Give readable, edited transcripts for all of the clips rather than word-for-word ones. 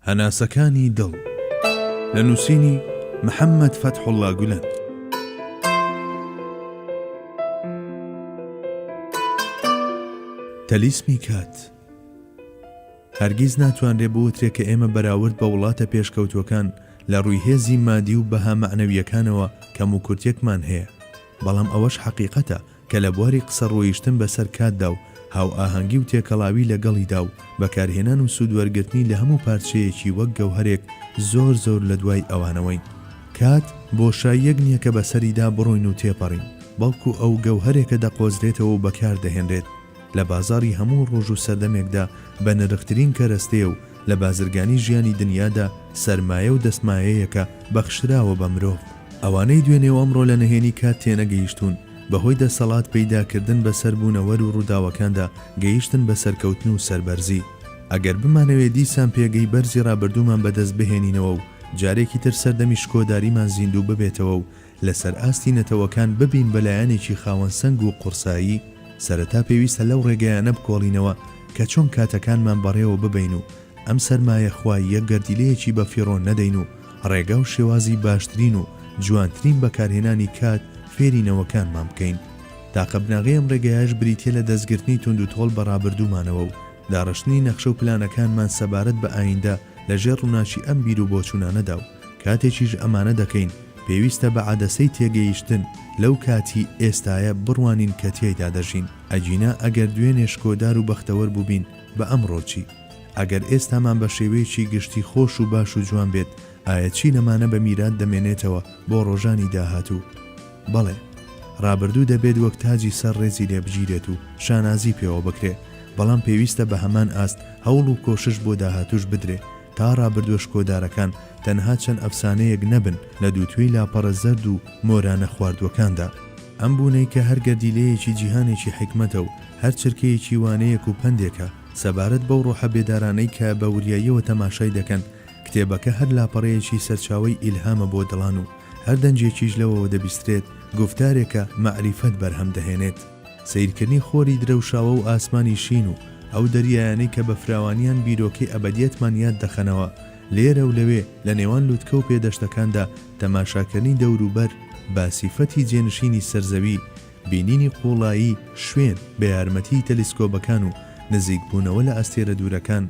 هەناسەکانی دڵ لە نووسینی محەممەد فەتحوڵڵا گولەن. تەلیسمی کات هەرگیز ناتوانرێ بوترێ کە ئێمە بەراورد بە وڵاتە پێشکەوتووەکان لە ڕووی هێزی مادی و بەها مەعنەوییەکانەوە کەموکورتیەکمان هەیە، بەڵام ئەوەش حەقیقەتە کە لە بواری قسە ڕۆیشتن بەسەر کاتدا و هاوئاهەنگی و تێکەڵاوی لەگەڵیدا و بەکارهێنان و سوودوەرگرتنی لە هەموو پارچەیەکی وەک گەوهەرێک زۆر زۆر لە دوای ئەوانەوەین. کات بۆشاییەک نییە کە بەسەریدا بڕۆین و تێپەڕین، بەڵکو ئەو گەوهەرێکە دەقۆزرێتەوە و بەکاردەهێنرێت. لە بازاڕی هەموو ڕۆژ و سەردەمێکدا بەنرخترین کەرەستەیە و لە بازرگانی ژیانی دنیادا سەرمایە و دەستمایەیەکە بەخشراوە بە مرۆڤ. ئەوانەی دوێنێ و ئەمڕۆ لە نهێنی کات تێنەگەیشتوون، بەهۆی دەسەڵات پەیداکردن بەسەر بوونەوەر و ڕووداوەکاندا گەیشتن بە سەرکەوتن و سەربەرزی. ئەگەر بمانەوێ دیسان پێگەی بەرزی ڕابردوومان بەدەست بهێنینەوە و جارێکی تر سەردەمی شکۆداریمان زیندوو ببێتەوە و لەسەر ئاستی نەتەوەکان ببین بە لایەنێکی خاوەن سەنگ و قوڕسایی، سەرەتا پێویستە لەو ڕێگایانە بکۆڵینەوە کە چۆن کاتەکانمان بەڕێوە ببەین و ئەم سەرمایە خواییە گەردیلەیەکی بەفیڕۆ نەدەین و ڕێگا و شێوازی باشترین و جوانترین بەکارهێنانی کات فێری نەوەکانمان بکەین. تاقە بناغەی ئەم ڕێگایەش بریتیە لە دەستگرتنی توندوتۆڵ بە ڕابردوومانەوە و داڕشتنی نەخشە و پلانەکانمان سەبارەت بە ئایندە لە ژێر ڕووناکی ئەم بیر و بۆچوونانەدا و کاتێکیش ئەمانە دەکەین پێویستە بە عەدەسەی تێگەیشتن لەو کاتی ئێستایە بڕوانین کە تیایدا دەژین، ئەگینا ئەگەر دوێنێ شکۆدار و بەختەوەر بووبین بە ئەمڕۆ چی؟ ئەگەر ئێستامان بە شێوەیەکی گشتی خۆش و باش و جوان بێت ئایا چی لەمانە بە میرات دەمێنێتەوە بۆ ڕۆژانی داهاتوو؟ بەڵێ، ڕابردوو دەبێت وەک تاجی سەر ڕێزی لێ بگیرێت و شانازی پێوە بکرێ، بەڵام پێویستە بە هەمان ئاست هەوڵ و کۆشش بۆ داهاتووش بدرێ تا ڕابردووە شکۆدارەکان تەنها چەند ئەفسانەیەک نەبن لە دووتوێی لاپەڕە زەرد و مۆرانە خواردووەکاندا. ئەم بوونەی کە هەر گەردیلەیەکی جیهانێکی حیکمەتە و هەر چرکەیەکی وانەیەک و پەندێکە سەبارەت بەو ڕۆحە بێدارانەی کە بە وریاییەوە تەماشای دەکەن، کتێبەکە هەر لاپەڕەیەکی سەرچاوەی ئیلهامە بۆ دڵان و هەر دەنگێکیش لەوەوە دەبیسترێت گوفتارێکە مەعریفەت بەرهەم دەهێنێت. سەیرکردنی خۆری درەوشاوە و ئاسمانی شین و ئەو دەریایانەی کە بە فراوانیان بیرۆکەی ئەبەدیەتمان یاد دەخەنەوە، لێرە و لەوێ لە نێوان لوتکە و پێدەشتەکاندا تەماشاکردنی دەوروبەر بە سیفەتی جێنشینی سەرزەوی، بینینی قووڵایی شوێن بە یارمەتیی تەلیسکۆبەکان و نزیکبوونەوە لە ئەستێرە دوورەکان،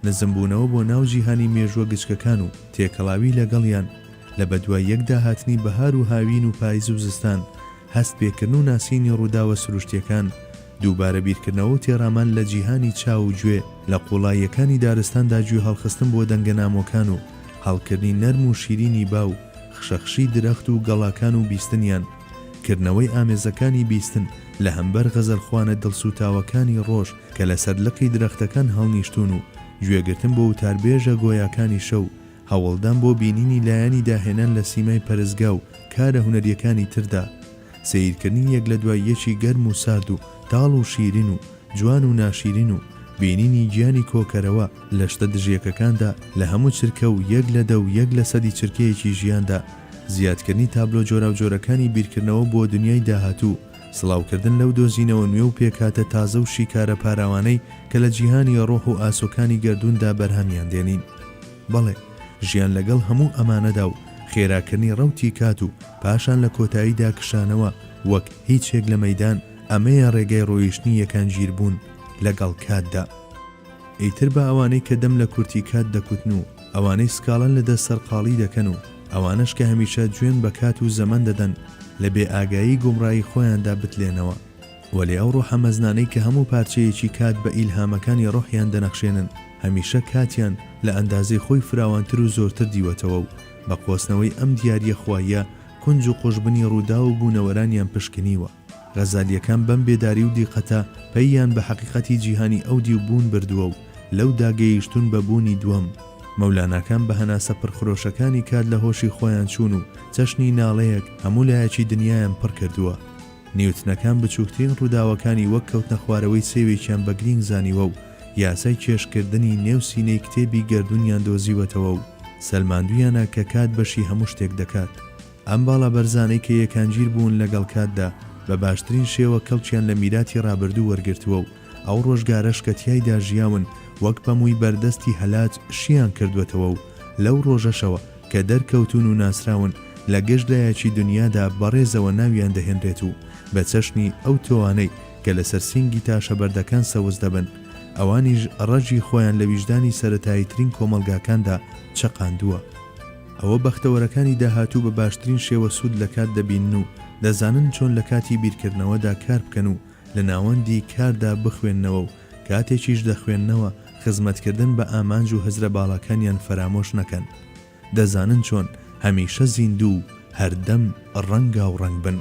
نزمبوونەوە بۆ ناو جیهانی مێژووە گچکەکان و تێکەڵاوی لەگەڵیان، لە بەدوای یەکدا هاتنی بەهار و هاوین و پایز و زستان، هەست پێکردن و ناسینی ڕووداوە سروشتیەکان، دووبارە بیرکردنەوە و تێڕامان لە جیهانی چاو و گوێ، لە قووڵاییەکانی دارستاندا گوێ هەڵخستن بۆ دەنگە نامۆکان و هەڵکردنی نەرم و شیرینی با و خشەخشی درەخت و گەڵاکان و بیستنیان، کردنەوەی ئامێزەکانی بیستن لە هەمبەر غەزەلخوانە دڵسووتاوەکانی ڕۆژ کە لەسەر لقی درەختەکان هەڵنیشتوون و گوێگرتن بۆ وتاربێژە گۆیاکانی شەو، هەوڵدان بۆ بینینی لایەنی داهێنان لە سیمای پەرستگا و کارە هونەرییەکانی تردا، سەیرکردنی یەک لە دوای یەکی گەرم و سارد و تاڵ و شیرین و جوان و ناشیرین و بینینی گیانی کۆکەرەوە لە شتە دژیەکەکاندا لە هەموو چرکە و یەک لە دە و یەک لە سەدی چرکەیەکی ژیاندا، زیادکردنی تابلۆ جۆراوجۆرەکانی بیرکردنەوە بۆ دنیای داهاتوو، سڵاوکردن لەو دۆزینەوە نوێ و پێکهاتە تازە و شیکارە پاراوانەی کە لە جیهانی ڕۆح و ئاسۆکانی گەردووندا بەرهەمیان دێنین. بەڵێ، ژیان لەگەڵ هەموو ئەمانەدا و خێراکردنی ڕەوتی کات و پاشان لە کۆتاییدا کشانەوە وەک هیچێک لە مەیدان، ئەمەیە ڕێگای ڕۆیشتنی یەکانگیربوون لەگەڵ کاتدا. ئیتر با ئەوانەی کە دەم لە کورتی کات دەکوتن و ئەوانەی سکاڵا لە دەست سەرقاڵی دەکەن و ئەوانەش کە هەمیشە جوێن بە کات و زەمەن دەدەن لە بێ ئاگایی گومڕایی خۆیاندا بتلێنەوە. وەلێ ئەو ڕۆحە مەزنانەی کە هەموو پارچەیەکی کات بە ئیلهامەکانی ڕۆحیان دەنەخشێنن هەمیشە کاتیان لە ئەندازەی خۆی فراوانتر و زۆرتر دیوەتەوە و بە قۆستنەوەی ئەم دیارییە خواییە کونج و قوژبنی ڕووداو و بوونەوەرانیان پشکنیوە. غەزالییەکان بەم بێداری و دیقەتە پەییان بە حەقیقەتی جیهانی ئەو دیو بوون بردووە و لەودا گەیشتوون بە بوونی دووەم. مەولاناکان بە هەناسە پڕخرۆشەکانی کات لە هۆشی خۆیان چوون و چەشنی ناڵەیەک هەموو لایەکی دنیایان پڕ کردووە. نیوتنەکان بچووکترین ڕووداوەکانی وەک کەوتنەخوارەوەی سێوێکیان بە گرینگ زانیوە و یاسای کێشکردنی نێو سینەی کتێبی گەردوونیان دۆزیوەتەوە و سەلماندوویانە کە کات بەشی هەموو شتێک دەکات. ئەم باڵابەرزانەی کە یەکانگیر بوون لەگەڵ کاتدا، بە باشترین شێوە کەڵکیان لە میراتی ڕابردوو وەرگرتووە و ئەو ڕۆژگارەش کە تیایدا ژیاون. وەک پەمووی بەردەستی هەلاج شییان کردووەتەوە و لەو ڕۆژەشەوە کە دەرکەوتوون و ناسراون لە گشت لایەکی دنیادا بەڕێزەوە ناویان دەهێنرێت و بە چەشنی ئەو تۆوانەی کە لەسەر سینگی تاشەبەردەکان سەوز دەبن ئەوانیش ڕەگی خۆیان لە ویژدانی سەرەتاییترین کۆمەڵگاکاندا چەقاندووە. ئەوە بەختەوەرەکانی داهاتوو بە باشترین شێوە سوود لە کات دەبینن و دەزانن چۆن لە کاتی بیرکردنەوەدا کار بکەن و لە ناوەندی کاردا بخوێننەوە و کاتێکیش دەخوێننەوە خزمەتکردن بە ئامانج و هزرە باڵاکانیان فەرامۆش نەکەن. دەزانن چۆن هەمیشە زیندوو و هەردەم ڕەنگاوڕەنگ بن.